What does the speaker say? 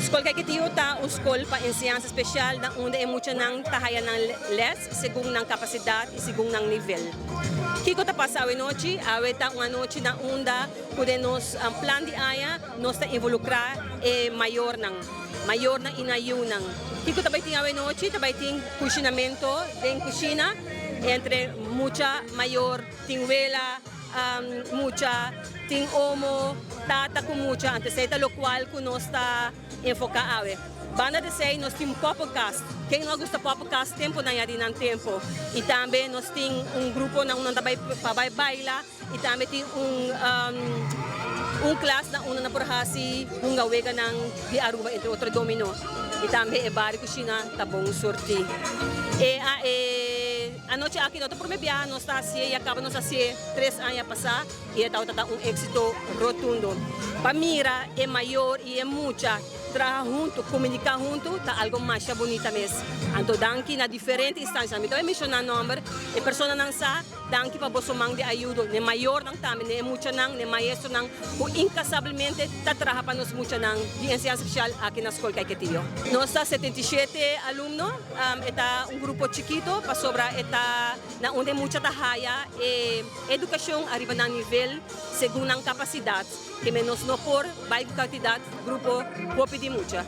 Skol Kaiquetio ta un skol pa enseñansa spesial na unda e muchanan ta haya nan les segun nan kapasidat i segun nan nivel. Kiko ta pasa awe nochi? Awe ta un anochi na unda ku den nos plan di aña nos ta involukrá e mayornan, mayornan i nan yunan. Kiko ta bai tin awe nochi? Ta bai tin kushinamentu den kushina entre mucha, mayor, tin wela, mucha, tin omo, tata ku mucha. Anto esei ta lokual ku nos ta enfoká awe. Banda di esei nos tin poppenkast. Ken no a gusta poppenkast tempunan ya di nan tempu. I tambe nos tin un grupo na unda nan ta bai pa bai baila i tambe tin un un klas na unda nan por hasi hunga weganan di Aruba entre otro domino. I tambe e bar i kushina ta bon surtí. E e anochi aki no ta prome biaha nos ta hasié i a kaba nos hasié tres aña pasá. I e tabata ta un éksito rotundo. Pa mira e mayor i e mucha traha huntu, komuniká huntu, ta algo masha bunita mes. Anto danki na diferente instanshanan. Mi ta bai menshoná nòmber, e personanan sa, danki pa boso man di ayudo, n'e mayornan tambe, n'e muchanan, n'e maestronan ku inkasablemente ta traha pa nos muchanan di enseñansa spesial aki na Skol Kaiketio. Nos ta 77 alumno, e ta un grupo chikito pasobra e ta na unda e mucha ta haya e. Edukashon ariba nan nivel segun nan kapasidat, ke men nos no por bai ku kantidat grupo hopi di mucha.